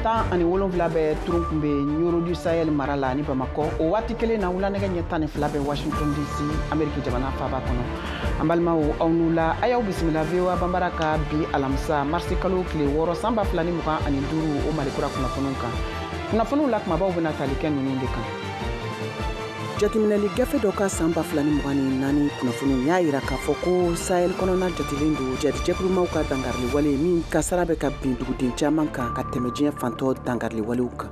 17 bɛ turun kun bɛ Nioro du Sahel mara la ani Bamakɔ. O waati kelen na wulanɛgɛ ɲɛ 12 bɛ Washington DC, Ameriki jamana faaba kɔnɔ. An balimaw, aw n'u la, a y'aw bisimila VOA Banbara ka bi alamisa marisi kalo tile 6 san 2025 o Malikura kunnafoniw kan. Kunnafoniw la kumabaw bɛna tali kɛ ninnu de kan. Jateminɛli gafe dɔ ka san 2024 kunnafoniw y'a yira k'a fɔ ko Sahel kɔnɔna jatelen don jadijɛkulumaw ka dankariliwale min kasara bɛ ka bin duguden caman kan ka tɛmɛ diɲɛ fantɔ dankariliwalew kan.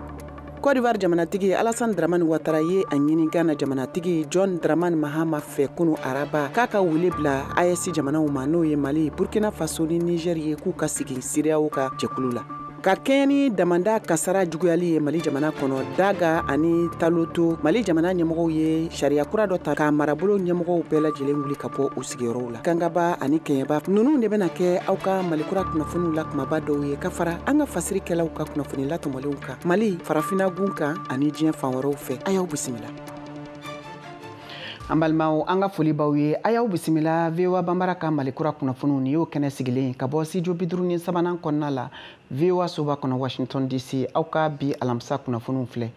Côte d'Ivoire jamanatigi Alassane Dramane Ouattara ye a ɲini Ghana jamanatigi John Dramani Mahama fɛ kunu araba k'a ka wele bila AES jamanaw ma, n'o ye Mali, Burkina Faso ni Niger ye, k'u ka sigi CEDEAO ka jɛkulu la. Ka kɛɲɛ ni damanda kasara juguyali ye Mali jamana kɔnɔ, Daga ani Taloto, Mali jamana ɲɛmɔgɔw ye sariya kura dɔ ta ka marabolo ɲɛmɔgɔw bɛɛ lajɛlen wuli ka bɔ u sigiyɔrɔw la. Kangaba ani Kɛɲɛba ninnu de bɛna kɛ aw ka Malikura kunnafoniw la kumaba dɔw ye ka fara an ka fasirikɛlaw ka kunnafoni latɔmɔlenw kan Mali, farafinna gun kan ani diɲɛ fan wɛrɛw fɛ. A y'aw bisimila. An balimaw, an ka foli b'aw ye. A y'aw bisimila VOA Banbara ka Malikura kunnafoniw. Nin y'o kɛnɛ sigilen ka bɔ studio 53nan kɔnɔna la, VOA soba kɔnɔ, Washington DC. Aw ka bi alamisa kunnafoniw filɛ.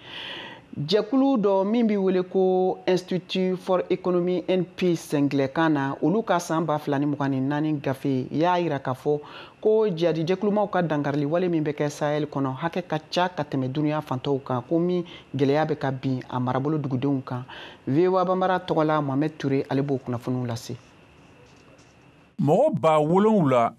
Jɛkulu dɔ min bɛ wele ko Institute for Economy and Peace sɛngilɛkan na, olu ka san 2024 gafe y'a yira k'a fɔ ko jadijɛkulumaw ka dankarili wale min bɛ kɛ Sahel kɔnɔ hakɛ ka ca ka tɛmɛ dunuya fantɔw kan, ko min gɛlɛya bɛ ka bin a marabolo dugudenw kan. VOA Banbara tɔgɔ la, Mohamed Touré, ale b'o kunnafoniw lase. Mɔgɔ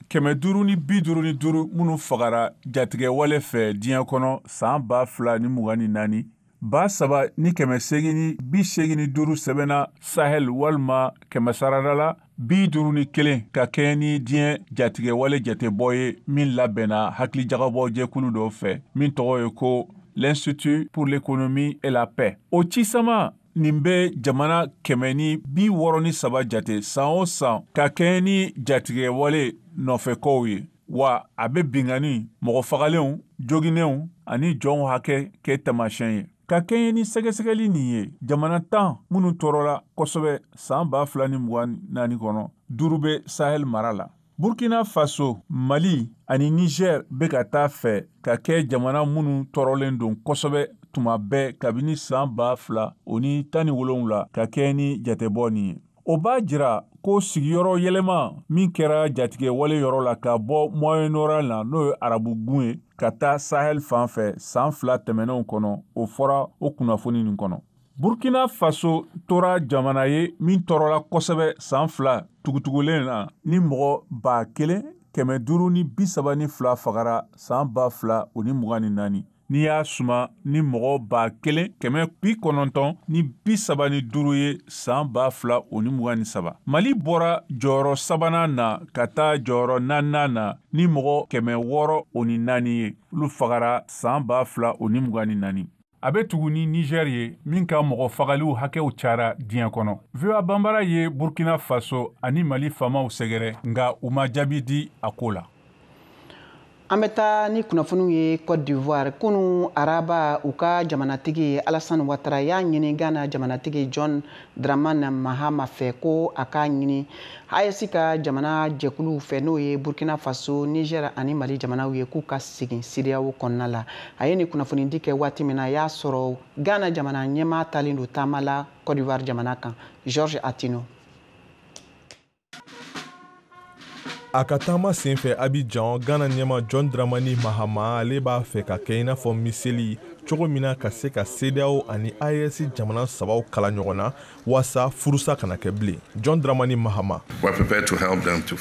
7555 minnu fagara jatigɛwale fɛ diɲɛ kɔnɔ san 2024, 3885 sɛbɛnna Sahel walima kɛmɛ sarada la 51, ka kɛɲɛ ni diɲɛ jatigɛwale jatebɔ ye min labɛnna hakilijagabɔ jɛkulu dɔ fɛ min tɔgɔ ye ko l'Institut pour l'économie et la paix. O cisama nin bɛ jamana 163 jate san o san ka kɛɲɛ ni jatigɛwale nɔfɛkow ye, wa a bɛ binkanni, mɔgɔ fagalenw, joginnenw ani jɔnw hakɛ kɛ taamasiyɛn ye. Ka kɛɲɛ ni sɛgɛsɛgɛli nin ye, jamana 10 minnu tɔɔrɔla kosɛbɛ san 2024 kɔnɔ, 5 bɛ Sahel mara la. Burkina Faso, Mali ani Niger bɛ ka taa fɛ ka kɛ jamana minnu tɔɔrɔlen don kosɛbɛ tuma bɛɛ kabini san 2017, ka kɛɲɛ ni jatebɔ nin ye. O b'a jira ko sigiyɔrɔ yɛlɛma min kɛra jatigɛwale yɔrɔ la ka bɔ Moyen-Orient la, n'o ye arabugun ye, ka taa Sahel fan fɛ san 2 tɛmɛnenw kɔnɔ, o fɔra o kunnafoni nin kɔnɔ. Burkina Faso tora jamana ye min tɔɔrɔla kosɛbɛ san 2 tugutugulen na, ni mɔgɔ 1532 fagara san 2024, n'i y'a suma ni mɔgɔ 1935 ye san 2023. Mali bɔra jɔyɔrɔ 3nan na ka taa jɔyɔrɔ 4nan na ni mɔgɔ 604 ye, olu fagara san 2024. A bɛ tugu ni Niger ye min ka mɔgɔ fagaliw hakɛw cayara diɲɛ kɔnɔ. VOA Banbara ye Burkina Faso ani Mali faamaw sɛgɛrɛ, nka u ma jaabi di a ko la. An bɛ taa ni kunnafoniw ye Côte d'Ivoire. Kunu araba, u ka jamanatigi Alassane Ouattara y'a ɲini Ghana jamanatigi John Dramani Mahama fɛ ko a k'a ɲini AES ka jamana jɛkuluw fɛ, n'o ye Burkina Faso, Niger ani Mali jamanaw ye, k'u ka segin CEDEAO kɔnɔna la. A ye nin kunnafonidi kɛ waati min na, a y'a sɔrɔ Ghana jamana ɲɛmaa talen don taama la Côte d'Ivoire jamana kan. Georges Attino. A ka taama senfɛ Abidjan, Ghana ɲɛma John Dramani Mahama, ale b'a fɛ ka kɛ i n'a fɔ miseli cogo min na ka se ka CEDEAO ani AES jamana sabaw kala ɲɔgɔn na waasa furusa kana kɛ bilen. John Dramani Mahama: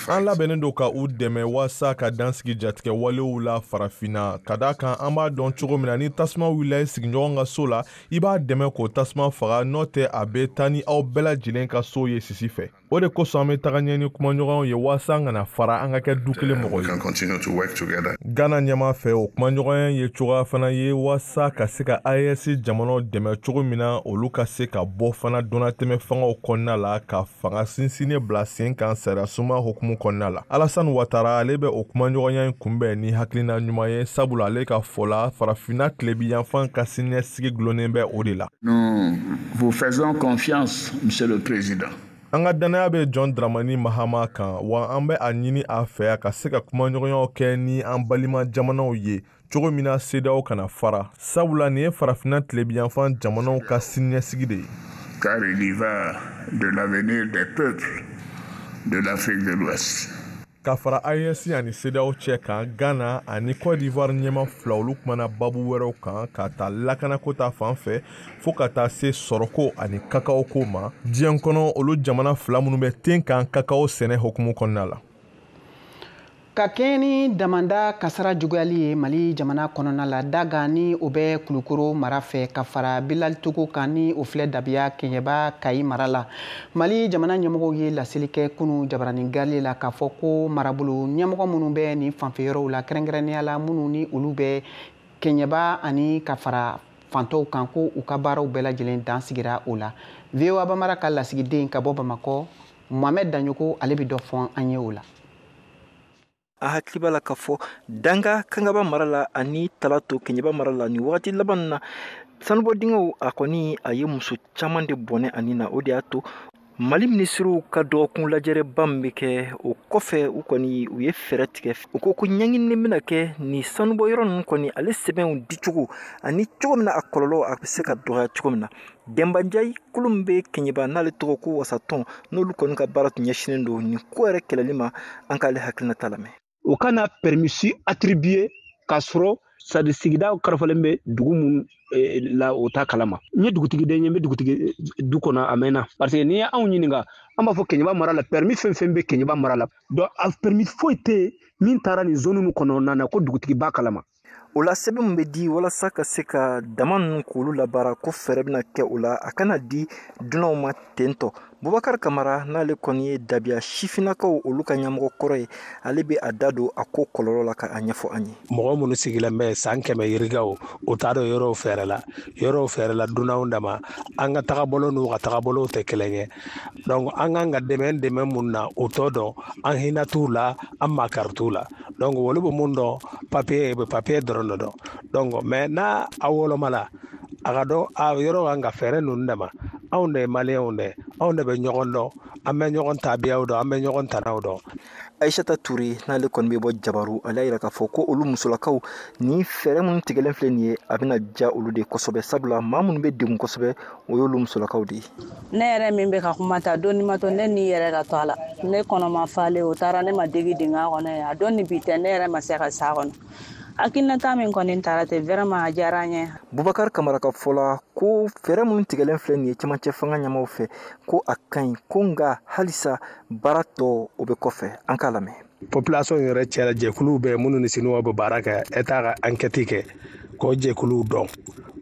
An labɛnnen don ka u dɛmɛ waasa ka dansigi jatigɛ walew la farafinna, ka da kan an b'a dɔn cogo min na, ni tasuma wulila i sigiɲɔgɔn ka so la, i b'a dɛmɛ k'o tasuma faga, n'o tɛ a bɛ taa ni aw bɛɛ lajɛlen ka so ye sisi fɛ. O de kosɔn an bɛ taga ɲɛ ni kumaɲɔgɔnw ye waasa an kana fara, an ka kɛ du kelen mɔgɔ ye. Ghana ɲɛmaa fɛ, o kumaɲɔgɔnya ye cogoya fana ye waasa ka se ka AES jamanaw dɛmɛ cogo min na olu ka se ka bɔ fana donnatɛmɛ fangaw kɔnɔna la, ka fanga sinsinnen bila sen kan sariya suma hukumu kɔnɔna la. Alassane Ouattara, ale bɛ o kumaɲɔgɔnya in kunbɛn ni hakilina ɲuman ye, sabula ale ka fɔ la, farafinna tilebi yanfan ka siniɲɛsigi gulonnen bɛ o de la. Nous vous faisons confiance, Monsieur le Président. An ka dannaya bɛ John Dramani Mahama kan, wa an bɛ a ɲini a fɛ a ka se ka kumaɲɔgɔnyaw kɛ ni an balima jamanaw ye Cogo min na CEDEAO kana fara, sabula nin ye farafinna tilebinyanfan jamanaw ka siniɲɛsigi de ye. Car il y va de l'avenir des peuples de l'Afrique de l'Ouest. Ka fara AES ani CEDEAO cɛ kan, Ghana ani Côte d'Ivoire ɲɛma fila olu kumana babu wɛrɛw kan, ka ta lakanako ta fan fɛ fo ka taa se sɔrɔko ani kakao ko ma diɲɛ kɔnɔ, olu jamana fila minnu bɛ ten kan kakao sɛnɛ hukumu kɔnɔna la. Ka kɛɲɛ ni damanda kasara juguyali ye Mali jamana kɔnɔna la, Daga ni o bɛ Kulukoro mara fɛ, ka fara Bilali Togo kan ni o filɛ Dabiya Kɛɲɛba Kayi mara la, Mali jamana ɲɛmɔgɔw ye laseli kɛ kunu jabaranin gale la k'a fɔ ko marabolo ɲɛmɔgɔ minnu bɛ nin fanfɛ yɔrɔw la, kɛrɛnkɛrɛnnenya la minnu ni olu bɛ Kɛɲɛba ani ka fara fantɔw kan, ko u ka baaraw bɛɛ lajɛlen dan sigira o la. VOA Bamara ka lasigiden ka bɔ Bamakɔ, Mohamɛd Daɲoko, ale bɛ dɔ fɔ an ye o la. A hakili b'a la k'a fɔ Danga Kangaba mara la ani Talato Kɛɲɛba mara la, nin wagati laban na, sanubɔ dingɛw a kɔni a ye muso caman de bɔnɛ ani na. O de y'a to Mali minisiriw ka dɔgɔkun lajɛrɛba min bɛ kɛ, o kɔfɛ u kɔni u ye fɛɛrɛ tigɛ. U ko ko ɲɛɲini bɛna kɛ nin sanubɔ yɔrɔ ninnu kɔni ale sɛbɛnw dicogo ani cogo min na a kɔlɔlɔ a bɛ se ka dɔgɔya cogo min na. Dɛnbanjayi kulu min bɛ Kɛɲɛba n'ale tɔgɔ ko Wasatɔn, n'olu kɔni ka baara tun ɲɛsinnen don nin ko yɛrɛ kɛlɛli ma, an k'ale hakilinata lamɛn. U kana permis attribuer k'a sɔrɔ sadi sigida karafalen bɛ dugu mun la, o t'a kalama. N ye dugutigi den ye, n bɛ dugutigi du kɔnɔ a mɛnna, parce que n'i ye anw ɲininka, an b'a fɔ Kɛɲɛba mara la, permis fɛn fɛn bɛ Kɛɲɛba mara la, donc a permis foyi tɛ yen min taara nin zone ninnu kɔnɔna na ko dugutigi b'a kalama. O la, sɛbɛn min bɛ di walasa ka se ka dama ninnu k'olu labaara, ko fɛɛrɛ bɛna kɛ o la, a kana di dunanw ma ten tɔ. Bubakari Kamara, n'ale kɔni ye Dabiya sifinnakaw olu ka ɲɛmɔgɔ kɔrɔ ye, ale bɛ a da don a ko kɔlɔlɔ la ka a ɲɛfɔ an ye. Mɔgɔ minnu sigilen bɛ san 100 yirikaw, o t'a dɔn yɔrɔw fɛɛrɛ la, yɔrɔw fɛɛrɛ la dunanw dama. An ka tagabolo n'u ka tagabolow tɛ kelen ye, donc an kan ka dɛmɛ dɛmɛ mun na, o t'o dɔn. An hinɛ t'u la, an makari t'u la. Donc olu bɛ mun dɔn? Papiye bɛ papiye dɔrɔn de dɔn. Donc mais n'a a wolomala, a ka dɔn a yɔrɔ kan ka fɛɛrɛ ninnu dama. Anw de ye Maliyɛnw de, anw de bɛ ɲɔgɔn dɔn, an bɛ ɲɔgɔn tabiyaw dɔn, an bɛ ɲɔgɔn tanaw dɔn. Aisata Ture, n'ale kɔni bɛ bɔ Jabaru, ale y'a yira k'a fɔ ko olu musolakaw, nin fɛɛrɛ minnu tigɛlen filɛ nin ye, a bɛna diya olu de kosɛbɛ, sabula maa minnu bɛ degun kosɛbɛ, o y'olu musolakaw de ye. Ne yɛrɛ min bɛ ka kuma ta don ni ma to ne ni yɛrɛ ka to a la, ne kɔnɔma falen o taara ne ma degi dingɛ kɔnɔ yen a don ni bi tɛ, ne yɛrɛ ma se ka s'a kɔnɔ. Hakilinata min kɔni taara ten, vraiment a diyara n ye. Bubakari Kamara ka fɔ la, ko fɛɛrɛ minnu tigɛlen filɛ nin ye cɛmancɛ fanga ɲɛmaw fɛ, ko a ka ɲi, ko nka halisa baara tɔ o bɛ kɔfɛ. An k'a lamɛn. Population yɛrɛ cɛla, jɛkuluw bɛ minnu ni Sinuwa bɛ baara kɛ, État ka enquête kɛ k'o jɛkuluw dɔn,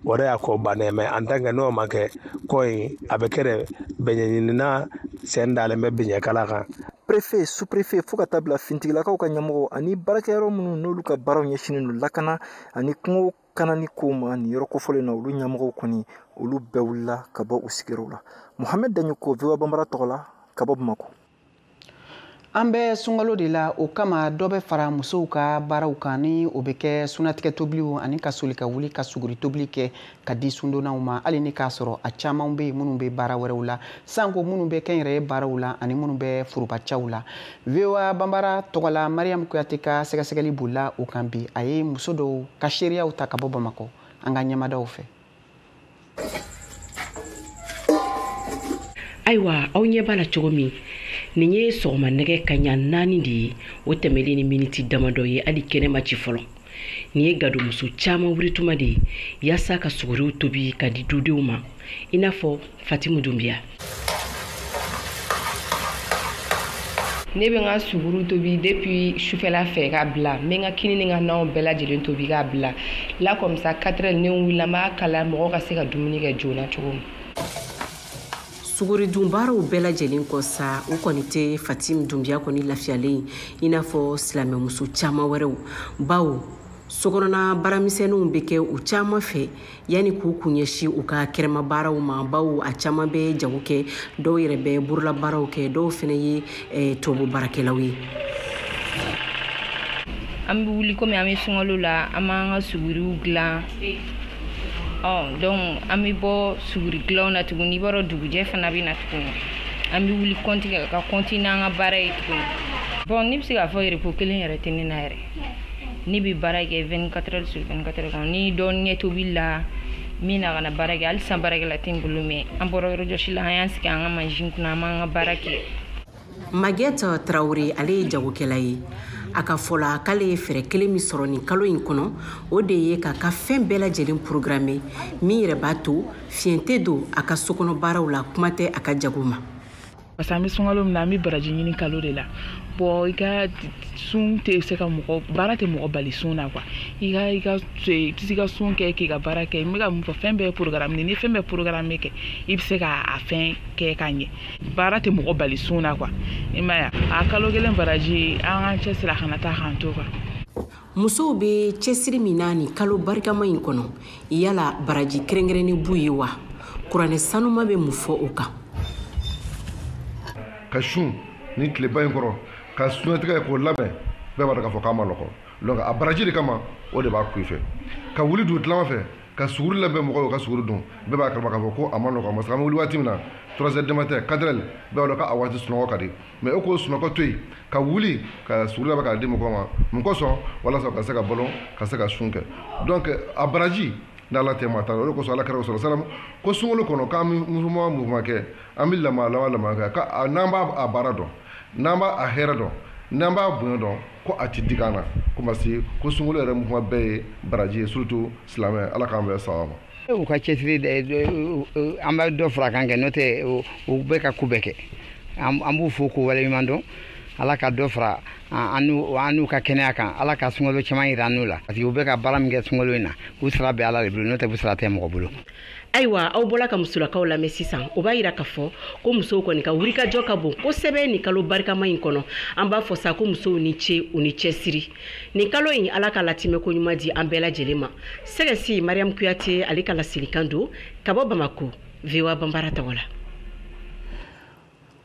o de y'a ko bannen. Mais en tant que n'o ma kɛ, ko in a bɛ kɛ de bɛɲɛɲinina sen dalen bɛ biɲɛkala kan. Préfet, sous-préfet, fo ka taa bila fintigilakaw ka ɲɛmɔgɔ ani baarakɛyɔrɔ minnu n'olu ka baaraw ɲɛsinnen don lakana ani kungo kanani kow ma nin yɔrɔ kofɔlen na, olu ɲɛmɔgɔw kɔni olu bɛɛ wulila ka bɔ u sigiyɔrɔw la. Mohamɛd Daɲoko, VOA Banbara tɔgɔ la ka bɔ Bamakɔ. An bɛ sunkalo de la, o kama dɔ bɛ fara musow ka baaraw kan, ni o bɛ kɛ sunatigɛ tobiliw ani ka soli ka wuli ka suguri tobili kɛ ka di sundonnaw ma, hali ni k'a sɔrɔ a caman bɛ yen minnu bɛ baara wɛrɛw la, sanko minnu bɛ kɛnyɛrɛye baaraw la ani minnu bɛ forobacaw la. VOA Banbara tɔgɔ la, Mariam Kuyate ka sɛgɛsɛgɛli bolila o kan bi. A ye muso dɔw ka seereyaw ta ka bɔ Bamakɔ an ka ɲɛmadaw fɛ. Ayiwa, aw ɲɛ b'a la cogo min, nin ye sɔgɔma nɛgɛ kaɲa 4 de ye, o tɛmɛlen ni miniti damadɔ ye, hali kɛnɛ ma ci fɔlɔ. Nin ye gadomuso caman wurituma de ye yaasa ka suguriw tobi ka di dudenw ma, i n'a fɔ Fatimu Dunbiya. Ne bɛ n ka suguru tobi depuis sufɛla fɛ k'a bila. N bɛ n ka kini ni n ka nanw bɛɛ lajɛlen tobi k'a bila la, comme ça 4 heures ne wulila, n b'a kala, mɔgɔw ka se ka dumuni kɛ joona cogo min. Suguridun baaraw bɛɛ lajɛlen kɔ sa, u kɔni tɛ Fatim Dunbiya kɔni lafiyalen i n'a fɔ silamɛmuso caman wɛrɛw, bawo sokɔnɔna baaramisɛnninw bɛ kɛ u caman fɛ yanni k'u kun ɲɛsin u ka kɛnɛma baaraw ma, bawo a caman bɛ jago kɛ, dɔw yɛrɛ bɛ borola baaraw kɛ, dɔw fana ye tubabu baarakɛlaw ye. An bɛ wuli, komi an bɛ sunkalo la, an b'an ka suguriw dilan. Ɔ donc an bɛ bɔ suguri dilanw na tuguni, i b'a dɔn dugujɛ fana bɛ na tuguni, an bɛ wuli kɔnti ka continuer an ka baara ye tuguni. Bon, ne bɛ se k'a fɔ repos kelen yɛrɛ tɛ ne na yɛrɛ. Ne bɛ baara kɛ 24 heures sur 24 heures kɔnɔ. Ni dɔɔnin kɛ tobili la, min na ka na baara kɛ. Halisa baarakɛla tɛ n bolo, mais an bɔra yɔrɔjɔsi la, an y'an sigi an ka mansin kunna, an b'an ka baara kɛ. Maguette Traoré, ale ye jagokɛla ye. A ka fɔ la, k'ale ye fɛɛrɛ kelen min sɔrɔ nin kalo in kɔnɔ, o de ye k'a ka fɛn bɛɛ lajɛlen programme, min yɛrɛ b'a to fiɲɛ tɛ don a ka sokɔnɔ baaraw la, kuma tɛ a ka jago ma. Parce que an bɛ sunkalo min na, an bɛ baraji ɲini kalo de la. Bon, i ka sun tɛ se ka mɔgɔ baara tɛ mɔgɔ bali sun na quoi. I ka i bɛ se ka sun kɛ k'i ka baara kɛ. N bɛ ka mun fɔ, fɛn bɛɛ ye programme. Ni fɛn bɛɛ programme kɛ, i bɛ se ka a fɛn kɛ ka ɲɛ. Baara tɛ mɔgɔ bali sun na quoi, i m'a ye. A kalo kelen baraji, an k'an cɛsiri a kana taa k'an to quoi. Musow bɛ cɛsiri min na nin kalo barikama in kɔnɔ, yala baraji kɛrɛnkɛrɛnnen b'u ye wa? Kuranɛ sanuma bɛ mun fɔ o kan? Ka sun ni tileba in kɔrɔ, ka suntigɛ k'o labɛn, bɛɛ b'a dɔn k'a fɔ k'a ma nɔgɔn. Donc a baraji de kama, o de b'a ku i fɛ ka wuli dugu tilama fɛ ka suguri labɛn mɔgɔw ye ka suguri dun. Bɛɛ b'a kalama k'a fɔ ko a ma nɔgɔn, parce que an bɛ wuli waati min na, 3 heures du matin, 4 heures, bɛɛ b'a dɔn k'a waati sunɔgɔ ka di. Mais e k'o sunɔgɔ to yen ka wuli ka suguri labɛn k'a di mɔgɔw ma, mun kosɔn? Walasa ka se ka balo, ka se ka sun kɛ. Donc a baraji, n'Ala tɛ maa ta, o de kosɔn Ala kɛra sɔrɔ salam ko sunkalo kɔnɔ, k'an bɛ mouvement kɛ, an bɛ lama lama lama kɛ, ka n'an b'a a baara dɔn, n'an b'a a hɛrɛ dɔn, n'an b'a bonya dɔn, ko a ti digi an na, ko parce que ko sunkalo yɛrɛ mouvement bɛɛ ye baraji ye, surtout silamɛ. Ala k'an bɛn sawaba ma. U ka cɛsiri, an bɛ dɔ fara kan kɛ, n'o tɛ u bɛ ka ko bɛɛ kɛ. An b'u fo k'u waleɲuman dɔn. Ala ka dɔ fara an n'u ka kɛnɛya kan. Ala ka sunkalo caman yira an n'u la, parce que u bɛ ka baara min kɛ sunkalo in na, u sara bɛ Ala de bolo, n'o tɛ u sara tɛ mɔgɔ bolo. Ayiwa, aw bɔla ka musolakaw lamɛn sisan. O b'a yira k'a fɔ ko musow kɔni ka wulikajɔ ka bon kosɛbɛ nin kalo barikama in kɔnɔ. An b'a fɔ sa ko musow ni ce, u ni cɛsiri nin kalo in. Ala ka latimɛ ko ɲuman di an bɛɛ lajɛlen ma. Sɛgɛsi Mariam Kuyate, ale ka laselikan don ka bɔ Bamako, VOA Banbara tɔgɔ la.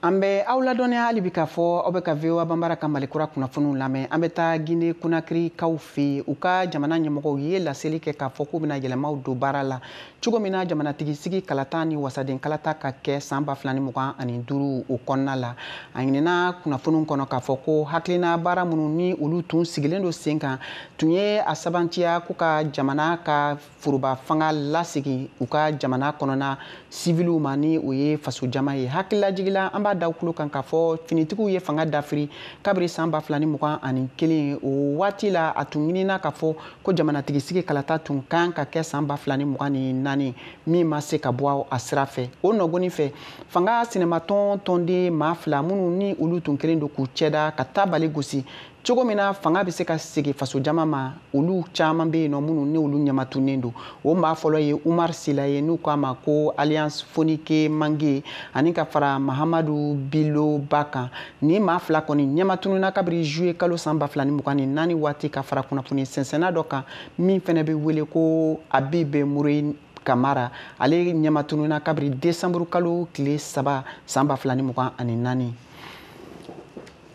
An bɛ aw ladɔnniya hali bi k'a fɔ aw bɛ ka VOA Banbara ka Malikura kunnafoniw lamɛn. An bɛ taa Gine Konakirikaw fɛ yen. U ka jamana ɲɛmɔgɔw ye laseli kɛ k'a fɔ k'u bɛna yɛlɛmaw don baara la cogo min na jamanatigi sigi kalata ni wasaden kalata ka kɛ san 2025 o kɔnɔna la. A ɲinina kunnafoniw kɔnɔ k'a fɔ ko hakilina baara minnu ni olu tun sigilen don sen kan tun ye a sabantiya ko ka jamana ka foroba fanga lasegin u ka jamana kɔnɔna siviliw ma, ni o ye fasojama ye. Hakililajigila, an b'a da kulo kan k'a fɔ finitigiw ye fanga dafiri kabiri san 2021. O waati la, a tun ɲinina k'a fɔ ko jamanatigi sigi kalata tun kan ka kɛ san 2024, min ma se ka bɔ a sira fɛ. O nɔgɔni fɛ, fanga sinamatɔn tɔnden maa fila minnu ni olu tun kelen don k'u cɛda ka taa bali gosi cogo min na fanga bɛ se ka segin fasojama ma, olu caman bɛ yen nɔ minnu ni olu ɲamatunnen don. O maa fɔlɔ ye Umar Sila ye, n'u k'a ma ko Alliance Fonike Mange, ani ka fara Mahamadu Bilo Ba kan. Ni maa fila kɔni ɲɛmatununa kabiri juillet kalo san 2024 waati, ka fara kunnafoni sɛnsɛnna dɔ kan min fɛnɛ bɛ wele ko Abibe Mure Kamara. Ale ɲɛmatununa kabiri décembre kalo tile 3 san 2024.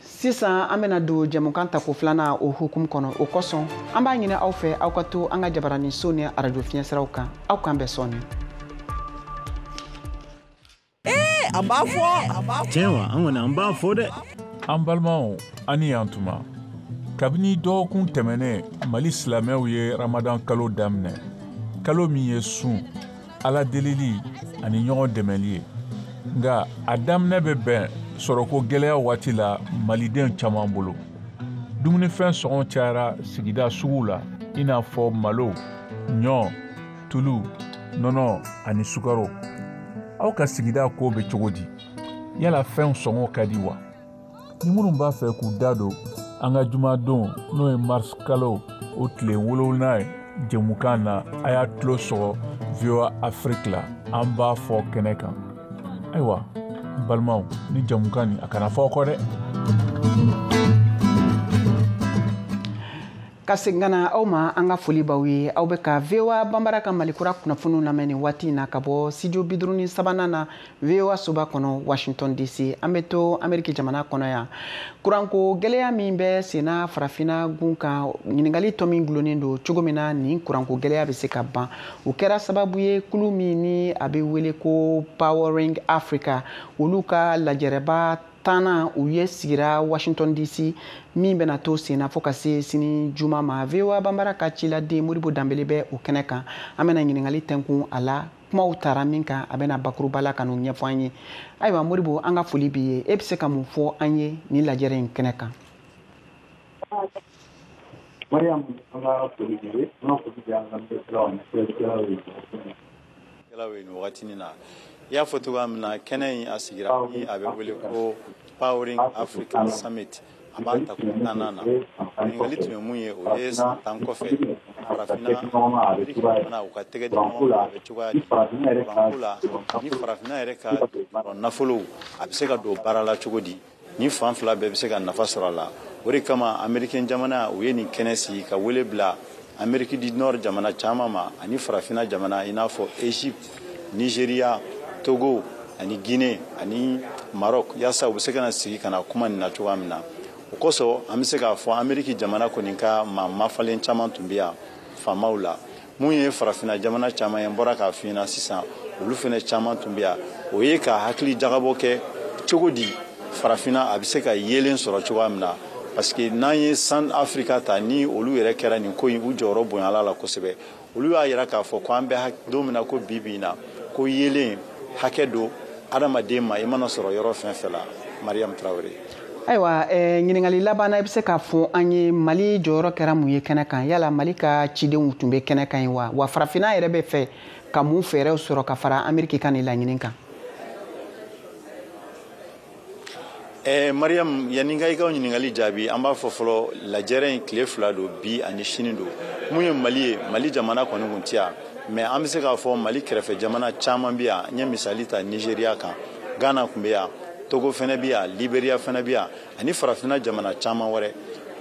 Sisan an bɛna don jɛmukan tako filanan o hukumu kɔnɔ. O kosɔn, an b'a ɲini aw fɛ, aw ka to an ka jabaraninso ni arajo fiɲɛsiraw kan. Aw k'an bɛn sɔɔni. An b'a fɔ. Tiɲɛ wa, an kɔni an b'a fɔ dɛ. An balimaw, an ni yan tuma. Kabini dɔgɔkun tɛmɛnen, Mali silamɛw ye Ramadan kalo daminɛ, kalo min ye sun, Ala delili ani ɲɔgɔn dɛmɛli ye. Nka a daminɛ bɛ bɛn sɔrɔko gɛlɛya waati la maliden caman bolo. Dumunifɛn sɔngɔ cayara sigida suguw la, i n'a fɔ malo, ɲɔ, tulu, nɔnɔ ani sukaro. Aw ka sigida ko bɛ cogo di? Yala fɛnw sɔngɔ ka di wa? Ni minnu b'a fɛ k'u da don an ka jumadon, n'o ye mars kalo o tile 7 ye, jɛmukan na, a y'a tulo sɔgɔ VOA Afrique la, an b'a fɔ kɛnɛ kan. Ayiwa, n balimaw, ni jɛmukan nin, a kana fɔ aw kɔ dɛ. Ka segin ka na aw ma, an ka foli b'aw ye. Aw bɛ ka VOA Banbara ka Malikura kunnafoniw lamɛn nin waati in na ka bɔ studio 53nan na, VOA soba kɔnɔ, Washington DC. An bɛ to Ameriki jamana kɔnɔ yan. Kuranko gɛlɛya min bɛ senna Farafinna gun kan, ɲininkali tɔ min gulonnen don cogo min na nin kuranko gɛlɛya bɛ se ka ban, o kɛra sababu ye kulu min ni a bɛ wele ko Powering Africa, olu ka lajɛrɛba tannan u ye sigira Washington DC min bɛna to sen na fo ka se sini juma ma. VOA Banbara ka ciladen Modibo Danbele bɛ o kɛnɛ kan. An bɛna ɲininkali tɛnkun a la, kumaw tara min kan, a bɛna bakuruba la ka n'o ɲɛfɔ an ye. Ayiwa Modibo, an ka foli b'i ye. E bɛ se ka mun fɔ an ye nin lajɛrɛ in kɛnɛ kan? Mariam, an ka foli b'i ye, an ka foli bɛ an ka lamɛnnikɛlaw ani filɛlikɛlaw ye. Nin wagati na, i y'a fɔ cogoya min na, kɛnɛ in a sigira ni a bɛ wele ko Powering Africa Summit. A b'a ta ko 10nan na. Ɲininkali tun ye mun ye, o ye san 10 kɔfɛ farafinna Ameriki jamana u ka tɛgɛ di ɲɔgɔn ma, a bɛ cogoya di kuranko la, ni farafinna yɛrɛ ka nafolow a bɛ se ka don baara la cogo di, ni fan fila bɛɛ bɛ se ka nafa sɔrɔ a la. O de kama Ameriki jamana u ye nin kɛnɛ sigi ka wele bila Ameriki du Nord jamana caman ma ani farafinna jamana i n'a fɔ Egypte, Nigeria, Togo ani Guinée ani Maroc, yaasa u bɛ se ka na sigi ka na kuma nin na cogoya min na. O kosɔn an bɛ se k'a fɔ Ameriki jamana kɔni ka maa mafalen caman tun bɛ yan faamaw la. Mun ye farafinna jamana caman ye, n bɔra k'a f'i ɲɛna sisan, olu fana caman tun bɛ yan. O ye ka hakili jagabɔ kɛ cogo di farafinna a bɛ se ka yeelen sɔrɔ cogoya min na. Parce que n'an ye San Afrika ta, ni olu yɛrɛ kɛra nin ko in, u jɔyɔrɔ bonyala la kosɛbɛ. Olu y'a yira k'a fɔ ko an bɛ don min na ko bi bi in na, ko yeelen hakɛ don adamaden ma, i mana sɔrɔ yɔrɔ fɛn fɛn la. Mariam Traoré. Ayiwa, ɲininkali laban na, i bɛ se k'a fɔ an ye Mali jɔyɔrɔ kɛra mun ye kɛnɛ kan? Yala Mali ka cidenw tun bɛ kɛnɛ kan yen wa? Wa farafinna yɛrɛ bɛ fɛ ka mun fɛɛrɛw sɔrɔ ka fara Ameriki ka nin laɲini kan? Mariam, yanni n ka i ka ɲininkali jaabi, an b'a fɔ fɔlɔ lajɛrɛ in tile 2 don, bi ani sini don. Mun ye Mali ye, Mali jamana kɔni kun tɛ yan, mais an bɛ se k'a fɔ Mali kɛrɛfɛ jamana caman bɛ yan. N ye misali ta Nigeria kan, Ghana tun bɛ yan, Togo fana bɛ yan, Liberia fana bɛ yan, ani farafinna jamana caman wɛrɛ.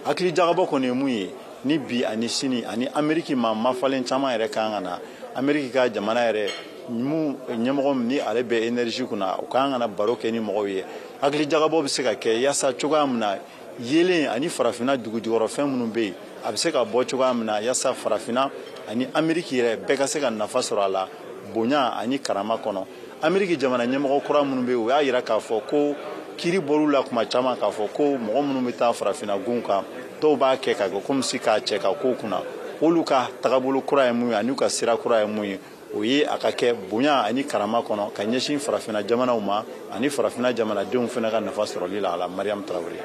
Hakili jagabɔ kɔni ye mun ye, ni bi ani sini ani Ameriki maa mafalen caman yɛrɛ kan ka na. Ameriki ka jamana yɛrɛ mun ɲɛmɔgɔ min ni ale bɛ énergie kunna, u kan ka na baro kɛ ni mɔgɔw ye. Hakili jagabɔ bɛ se ka kɛ yaasa cogoya min na yeelen ani farafinna dugujukɔrɔfɛn minnu bɛ yen, a bɛ se ka bɔ cogoya min na yaasa farafinna ani Ameriki yɛrɛ bɛɛ ka se ka nafa sɔrɔ a la bonya ani karama kɔnɔ. Ameriki jamana ɲɛmɔgɔ kura minnu bɛ yen, u y'a yira k'a fɔ ko kiiri bɔr'u la kuma caman k'a fɔ ko mɔgɔ minnu bɛ taa farafinna gun kan, dɔw b'a kɛ ka kɛ komi si k'a cɛ ka kow kunna. Olu ka tagabolo kura ye mun ye ani u ka sira kura ye mun ye, o ye a ka kɛ bonya ani karama kɔnɔ ka ɲɛsin farafinna jamanaw ma ani farafinna jamanadenw fana ka nafa sɔrɔli la a la. Mariam Traoré.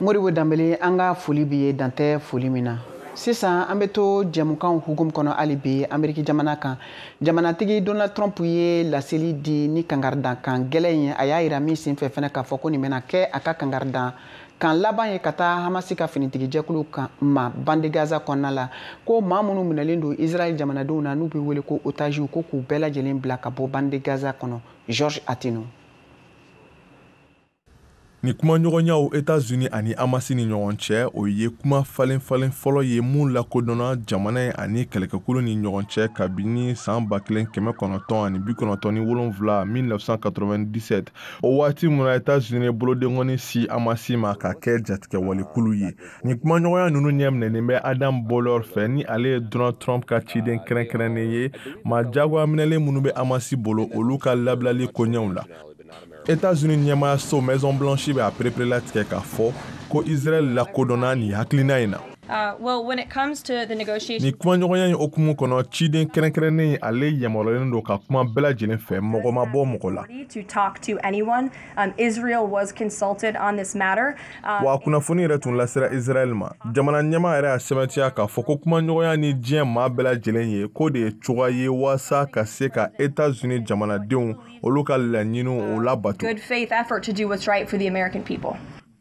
Modibo Danbele, an ka foli b'i ye dantɛ foli min na. Sisan an bɛ to jɛmukanw hukumu kɔnɔ hali bi Ameriki jamana kan. Jamanatigi Donald Trump ye laseli di ni kangaridankan gɛlɛn ye. A y'a yira min senfɛ fana k'a fɔ ko nin bɛna kɛ a ka kangaridan kan laban ye ka taa Hamasi ka finitigijɛkulu kan ma bande Gaza kɔnɔna la, ko maa minnu minɛlen don Israël jamanadenw na n'u bɛ wele ko otages, ko k'u bɛɛ lajɛlen bila ka bɔ bande Gaza kɔnɔ. George Atino. Ni kumaɲɔgɔnyaw États-Unis ani Hamasi ni ɲɔgɔn cɛ, o ye kuma falen falen fɔlɔ ye mun lakodɔnna jamana in ani kɛlɛkɛkulu ni ɲɔgɔn cɛ kabini san 1997 1997. O waati mun na États-Unis bolodenkɔni si Hamasi ma ka kɛ jatigɛwalekulu ye. Ni kumaɲɔgɔnya ninnu ɲɛminɛnen bɛ Adam Boehler fɛ, ni ale ye Donald Trump ka ciden kɛrɛnkɛrɛnnen ye maa jagoya minɛlen minnu bɛ Hamasi bolo, olu ka labilali koɲɛw la. États-Unis ɲɛmaayaso Maison Blanche bɛ a pereperelatigɛ k'a fɔ ko Israël lakodɔnna nin hakilina in na. Ni kumaɲɔgɔnya in hukumu kɔnɔ, ciden kɛrɛnkɛrɛnnen ale yamaruyalen don ka kuma bɛɛ lajɛlen fɛ, mɔgɔ ma bɔ mɔgɔ la. Wa kunnafoni yɛrɛ tun lasera Israël ma. Jamana ɲɛmaa yɛrɛ y'a sɛbɛntiya k'a fɔ ko kumaɲɔgɔnya ni diɲɛ maa bɛɛ lajɛlen ye k'o de ye cogoya ye waasa ka se ka États-Unis jamanadenw olu ka laɲiniw o labato.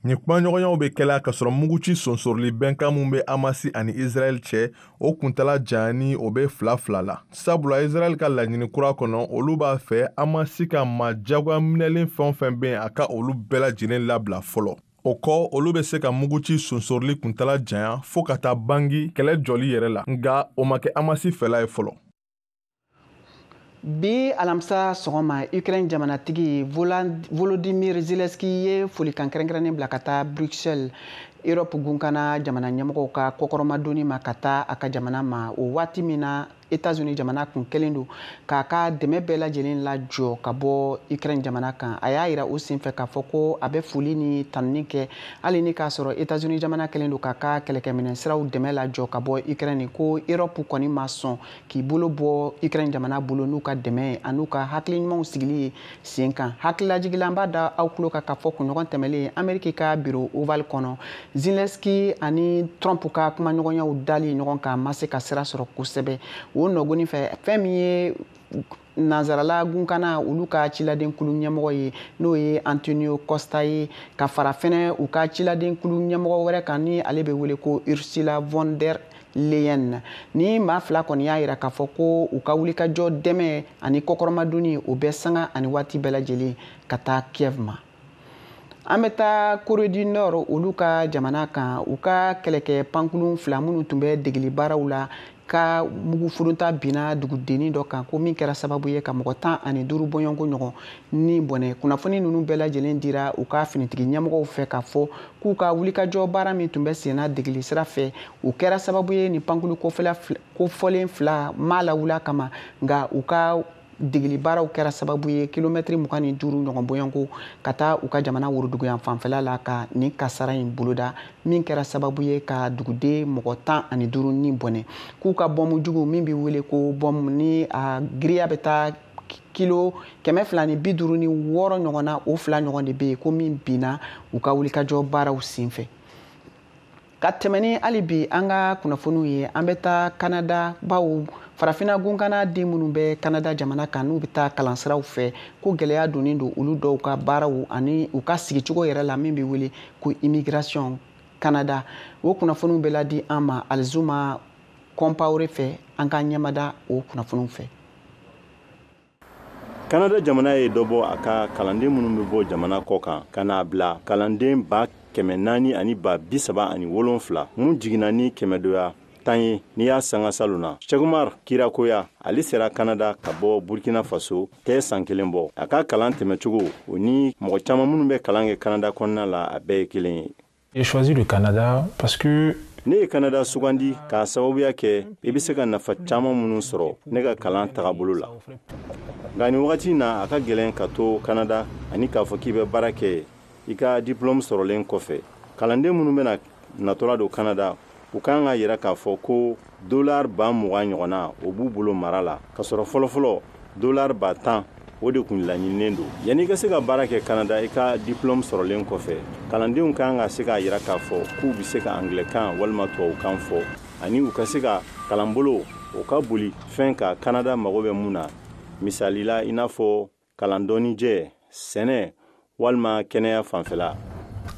Ni kumaɲɔgɔnyaw bɛ kɛla ka sɔrɔ muguci sonsoroli bɛnkan mun bɛ Hamasi ani Israël cɛ, o kuntala janyani o bɛ 2-2 la. Sabula Israël ka laɲini kura kɔnɔ, olu b'a fɛ Hamasi ka maa jagoya minɛlen fɛn o fɛn bɛ yen, a ka olu bɛɛ lajɛlen labila fɔlɔ. O kɔ, olu bɛ se ka muguci sonsoroli kuntala janya fo ka taa bangi kɛlɛ jɔli yɛrɛ la, nka o ma kɛ Hamasi fɛla ye fɔlɔ. Bi alamisa sɔgɔma, Ukraine jamanatigi Volodymyr Zelensky ye folikan kɛrɛnkɛrɛnnen bila ka taa Bruxelles, Europe gunkana jamana ɲɛmɔgɔw ka kɔkɔrɔmadonni ma ka taa a ka jamana ma, o waati min na États-Unis jamana kun kɛlen don k'a ka dɛmɛ bɛɛ lajɛlen lajɔ ka bɔ Ukraine jamana kan. A y'a yira o senfɛ k'a fɔ ko a bɛ foli ni tanuni kɛ hali ni k'a sɔrɔ États-Unis jamana kɛlen don k'a ka kɛlɛkɛminɛn siraw dɛmɛ lajɔ ka bɔ Ukraine, ko Europe kɔni ma sɔn k'i bolo bɔ Ukraine jamana bolo n'u ka dɛmɛ ye an'u ka hakili ɲumanw sigili ye sen kan. Hakililajigila, an b'a da aw tulo kan k'a fɔ kunɲɔgɔn tɛmɛlen, Amérique ka bureau ovale kɔnɔ, Zelensky ani Trump ka kumaɲɔgɔnyaw dali ɲɔgɔn kan ma se ka sira sɔrɔ kosɛbɛ. O nɔgɔni fɛ, fɛn min ye nanzarala gunkana olu ka ciladenkulu ɲɛmɔgɔ ye, n'o ye Antonio Costa ye, ka fara fɛnɛ u ka ciladenkulu ɲɛmɔgɔ wɛrɛ kan ni ale bɛ wele ko Ursula von der Leyen, ni maa fila kɔni y'a yira k'a fɔ ko u ka wulikajɔ dɛmɛ ani kɔkɔrɔmadonni o bɛ sanga ani waati bɛɛ lajɛlen ka taa Kiev ma. An bɛ taa Corée du Nord olu ka jamana kan. U ka kɛlɛkɛ pankurun fila minnu tun bɛ degeli baaraw la ka mugu furunta binna dugudennin dɔ kan, ko min kɛra sababu ye ka mɔgɔ 15 bɔɲɔgɔnko ɲɔgɔn ni bɔnɛ. Kunnafoni ninnu bɛɛ lajɛlen dira u ka finitigi ɲɛmɔgɔw fɛ k'a fɔ k'u ka wulikajɔ baara min tun bɛ senna degeli sira fɛ, o kɛra sababu ye nin pankulu kofɔlen fila ma lawuli kama, nka u ka degeli baaraw kɛra sababu ye kilomɛtiri 25 ɲɔgɔn bɔɲɔgɔnko ka taa u ka jamana woroduguyan fanfɛla la ka nin kasara in boloda, min kɛra sababu ye ka duguden mɔgɔ 15 ni bɔnɛ. K'u ka bɔnmu jugu min bɛ wele ko bɔnmu ni a giriya bɛ taa kilo 256 ɲɔgɔn na, o fila ɲɔgɔn de bɛ yen ko min binna u ka wulikajɔ baaraw senfɛ. Ka tɛmɛ ni hali bi an ka kunnafoniw ye, an bɛ taa Canada, bawo farafinna gunkana den minnu bɛ Canada jamana kan n'u bɛ taa kalansiraw fɛ, ko gɛlɛya donnen don olu dɔw ka baaraw ani u ka sigicogo yɛrɛ la min bɛ wele ko immigration Canada. O kunnafoniw bɛ ladi an ma Alizuma Kɔnpawore fɛ. An ka ɲɛmada o kunnafoniw fɛ. Canada jamana ye dɔ bɔ a ka kalanden minnu bɛ bɔ jamana kɔ kan ka n'a bila kalanden 437,000 mun jiginna ni kɛmɛdoya 10 ye n'i y'a sanga salon na. Cheikh Kirakoya, ale sera Canada ka bɔ Burkina Faso tɛ san kelen bɔ. A ka kalan tɛmɛcogo o ni mɔgɔ caman minnu bɛ kalan kɛ Canada kɔnɔna la, a bɛɛ ye kelen ye. J'ai choisi le Canada parce que ne ye Canada sugandi k'a sababuya kɛ i bɛ se ka nafa caman minnu sɔrɔ ne ka kalan tagabolo la. Nka nin wagati in na, a ka gɛlɛn ka to Canada ani k'a fɔ k'i bɛ baara kɛ i ka diplôme sɔrɔlen kɔfɛ. Kalanden minnu bɛna natɔla don Canada, u kan ka yira k'a fɔ ko $20,000 ɲɔgɔnna o b'u bolo mara la, k'a sɔrɔ fɔlɔfɔlɔ $10,000 o de kun laɲininen don. Yanni i ka se ka baara kɛ Canada i ka diplôme sɔrɔlen kɔfɛ, kalandenw kan ka se k'a yira k'a fɔ k'u bɛ se ka anglais-kan walima tubabukan fɔ, ani u ka se ka kalanbolo o ka boli fɛn ka Canada mago bɛ mun na, misali la i n'a fɔ kalan dɔnnijɛ, sɛnɛ walima kɛnɛya fanfɛla.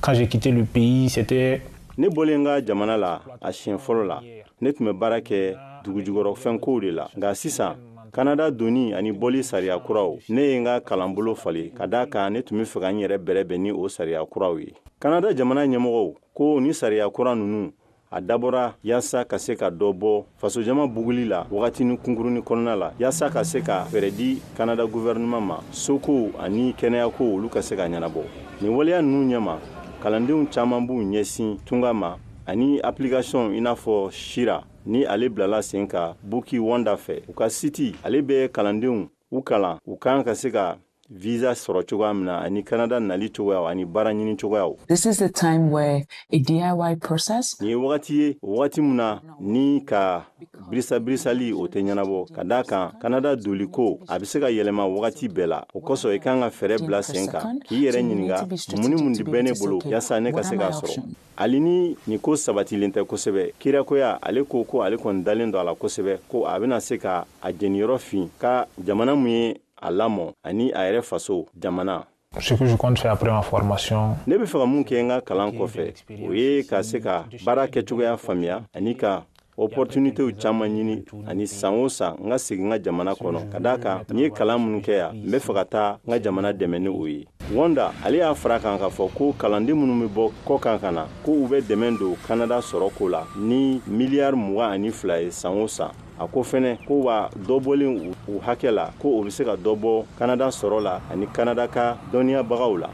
Quand j'ai quitté le pays, c'était Ne bɔlen n ka jamana la a siɲɛ fɔlɔ la, ne tun bɛ baara kɛ dugujukɔrɔfɛnkow de la. Nka sisan, Canada donni ani bɔli sariya kuraw, ne ye n ka kalanbolo falen ka d'a kan ne tun bɛ fɛ ka n yɛrɛ bɛrɛbɛn ni o sariya kuraw ye. Canada jamana ɲɛmɔgɔw ko ni sariya kura ninnu a dabɔra yaasa ka se ka dɔ bɔ fasojama buguli la wagatinin kunkurunin kɔnɔna la, yaasa ka se ka fɛɛrɛ di Canada gouvernement ma sokow ani kɛnɛyakow olu ka se ka ɲɛnabɔ. Nin waleya ninnu ɲɛma, kalandenw caman b'u ɲɛsin tunga ma ani application i n'a fɔ Sira ni ale bilala sen kan Buki Wanda fɛ. U ka site ale bɛ kalandenw u kalan u kan ka se ka visa sɔrɔ cogoya min na ani Canada nali cogoyaw ani baara ɲini cogoyaw. This is the time where a DIY process. Nin ye wagati ye, o wagati min na ni ka birisa-birisali o tɛ ɲɛnabɔ, ka d'a kan Canada doli ko a bɛ se ka yɛlɛma wagati bɛɛ la. O kosɔn, i kan ka fɛɛrɛ bila sen kan k'i yɛrɛ ɲininka mun ni mun de bɛ ne bolo yaasa ne ka se k'a sɔrɔ. Hali ni nin ko sabatilen tɛ kosɛbɛ, Kirakoya ale ko ko ale kɔni dalen don a la kosɛbɛ ko a bɛna se ka a jeniyɔrɔ fin ka jamana mun ye a lamɔ ani a yɛrɛ faso jamana. Ce que je compte faire après ma formation. Ne bɛ fɛ ka mun kɛ n ka kalan kɔfɛ, o ye ka se ka baara kɛcogoya faamuya ani ka opportunitéw caman ɲini, ani san o san n ka segin n ka jamana kɔnɔ, ka d'a kan n ye kalan minnu kɛ yan, n bɛ fɛ ka taa n ka jamana dɛmɛ ni o ye. Wanda ale y'a fara kan k'a fɔ ko kalanden minnu bɛ bɔ kɔ kan ka na, ko u bɛ dɛmɛ don Canada sɔrɔ ko la ni miliyari 22 ye san o san. A ko fɛnɛ ko wa dɔ bɔlen u hakɛ la, ko o bɛ se ka dɔ bɔ Canada sɔrɔ la ani Canada ka dɔnniyabagaw la.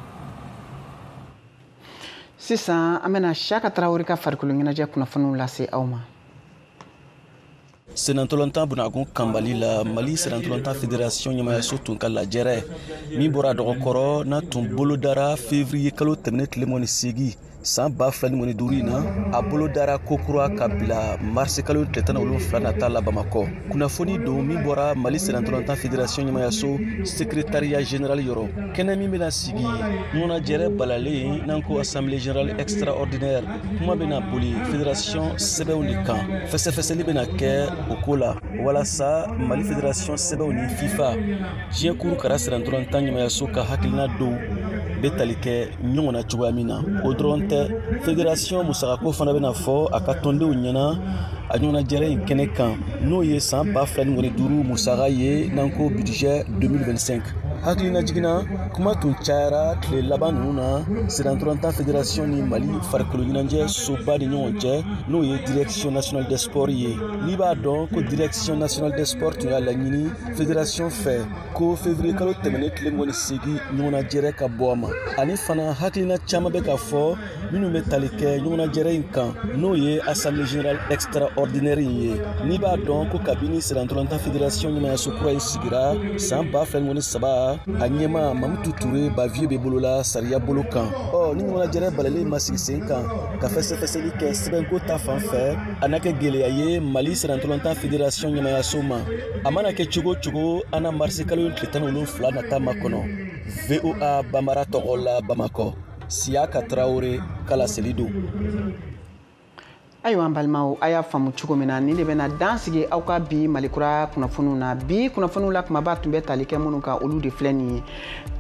Sisan an bɛna Siyaka Tarawele ka farikolo ɲɛnajɛ kunnafoniw lase aw ma. Senantolantan bunagun kanbali la Mali senantolantan fédération ɲɛmayaso tun ka lajɛrɛ min bɔra dɔgɔkɔrɔ n'a tun bolodara février kalo tɛmɛnen tile 28 san 2025 in na, a bolodara kokura ka bila marisi kalo tile 17 nata la Bamakɔ. Kunnafoni don min bɔra Mali senantolantan fédération ɲɛmayaso secrétariat général yɔrɔ. Kɛnɛ min bɛna sigi ɲɔgɔnnajɛrɛ balalen n'an ko assemblée générale extraordinaire, kuma bɛna boli fédération sɛbɛnw de kan. Fɛsɛfɛsɛli bɛna kɛ o ko la walasa Mali fédération sɛbɛnw ni FIFA diɲɛ kuru kara senantolantan ɲɛmayaso ka hakilina dɔw bɛ tali kɛ ɲɔgɔn na cogoya min na. O dɔrɔn tɛ, fédération musakako fana bɛna fɔ a ka tɔndenw ɲɛna a ɲɔgɔnnajɛrɛ in kɛnɛ kan, n'o ye san 2025 musaka ye n'an ko budget 2025. Hakilina jiginna kuma tun cayara tile laban ninnu na senantolantan fédération ni Mali farikolo ɲɛnajɛ soba ni ɲɔgɔn cɛ, n'o ye direction nationale des sports ye. N'i b'a dɔn ko direction nationale des sports tun y'a laɲini fédération fɛ ko février kalo tɛmɛnen tile 28 ɲɔgɔnnajɛrɛ ka bɔ a ma. Ani fana hakilina caman bɛ ka fɔ minnu bɛ tali kɛ ɲɔgɔnnajɛrɛ in kan, n'o ye assemblée générale extraordinaire in ye. N'i b'a dɔn ko kabini senantolantan fédération ɲɛmayaso kura in sigira san 2023, a ɲɛma Mamutu Ture Bavieux bɛ bolola sariya bolo kan. Ɔ ni ɲɔgɔnnajɛrɛ balalen ma sigi sen kan ka fɛsɛfɛsɛli kɛ sɛbɛnko ta fan fɛ, a na kɛ gɛlɛya ye Mali senantolantan fédération ɲɛmayaso ma. A mana kɛ cogo o cogo, an na marisi kalo tile 17 nata makɔnɔ. VOA Bambara tɔgɔ la Bamakɔ, Siyaka Tarawele ka laseli don. Ayiwa an balimaw, a y'a faamu cogo min na, nin de bɛna dan sigi aw ka bi Malikura kunnafoniw na. Bi kunnafoniw la kumaba tun bɛ tali kɛ minnu kan, olu de filɛ nin ye.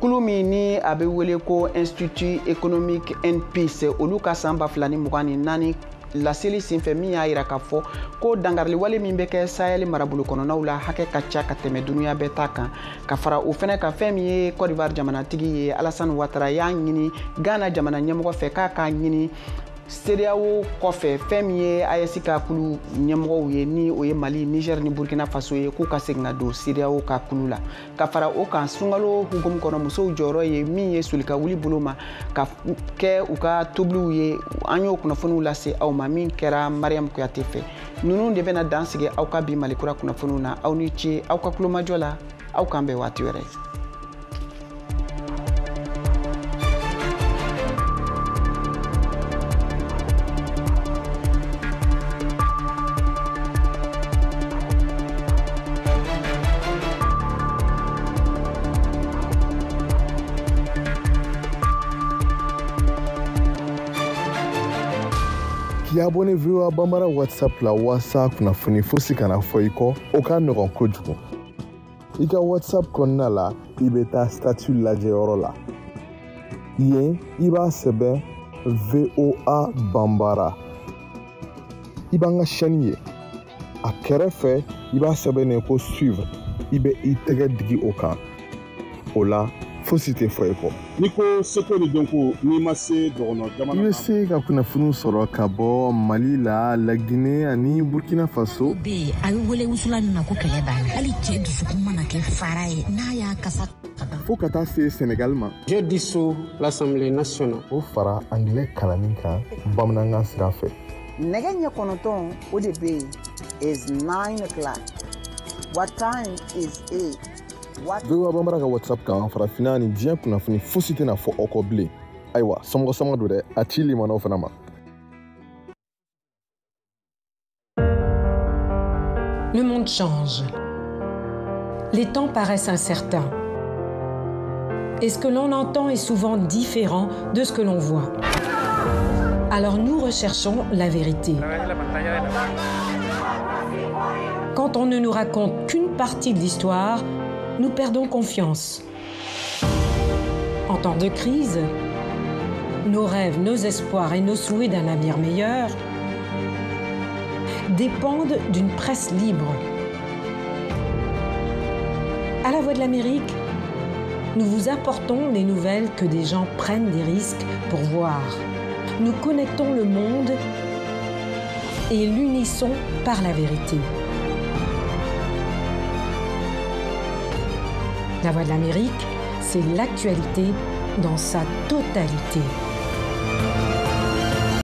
Kulu min ni a bɛ wele ko Institut économique and Peace, olu ka san 2024 laseli senfɛ min y'a yira k'a fɔ ko dangariliwale min bɛ kɛ Sahel marabolo kɔnɔnaw la hakɛ ka ca ka tɛmɛ dunuya bɛɛ ta kan. Ka fara o fɛnɛ kan, fɛn min ye Côte d'Ivoire jamanatigi ye Alassane Ouattara y'a ɲini Ghana jamana ɲɛmɔgɔ fɛ k'a k'a ɲini CEDEAO kɔfɛ fɛn min ye AES ka kulu ɲɛmɔgɔw ye, ni o ye Mali, Niger ni Burkina Faso ye, k'u ka segin ka don CEDEAO ka kulu la. Ka fara o kan, sunkalo hukumu kɔnɔ musow jɔyɔrɔ ye min ye soli ka wuli bolo ma ka kɛ u ka tobiliw ye, an y'o kunnafoniw lase aw ma min kɛra Mariam Kuyate fɛ. Ninnu de bɛna dan sigi aw ka bi Malikura kunnafoniw na. Aw ni ce aw ka kulomajɔ la, aw k'an bɛn waati wɛrɛ. K'i abonné VOA Bambara WhatsApp la walasa kunnafoni fosi kana fɔ i kɔ, o ka nɔgɔn kojugu. I ka WhatsApp kɔnɔna la, i bɛ taa statut lajɛyɔrɔ la. Yen, i b'a sɛbɛn VOA Bambara. I b'an ka chaîne ye. A kɛrɛfɛ, i b'a sɛbɛn ko suivre. I bɛ i tɛgɛ digi o kan. O la, fosi tɛ fɔ i kɔ. N'i ko seko ni dɔnko, n'i ma se dɔgɔnɔ jamana i bɛ se ka kunnafoniw sɔrɔ ka bɔ Mali la, Laginɛ ani Burkina Faso. Bɛ yen a bɛ wele wusula min ma ko kɛlɛ b'a la, hali cɛ dusukun mana kɛ fara ye n'a y'a kasa. Fo ka taa se Senegal ma. Je dissous l'Assemblée nationale. O fara anglais kalanni kan bamanankan sira fɛ. Nɛgɛ ɲɛ 9 o de bɛ yen is 9 o'clock. What time is it? VOA Bambara ka WhatsApp kan, farafinna ni diɲɛ kunnafoni fosi tɛna fɔ aw kɔ bilen. Ayiwa, somɔgɔ sama don dɛ, a ci limanaw fana ma. Le monde change. Les temps paraissent incertains. Et ce que l'on entend est souvent différent de ce que l'on voit. Alors nous recherchons la vérité. Quand on ne nous raconte qu'une partie de l'histoire, nous perdons confiance. En temps de crise, nos rêves, nos espoirs et nos souhaits d'un avenir meilleur dépendent d'une presse libre. À la Voix de l'Amérique, nous vous apportons les nouvelles que des gens prennent des risques pour voir. Nous connectons le monde et l'unissons par la vérité. La Voix de l'Amérique, c'est l'actualité dans sa totalité.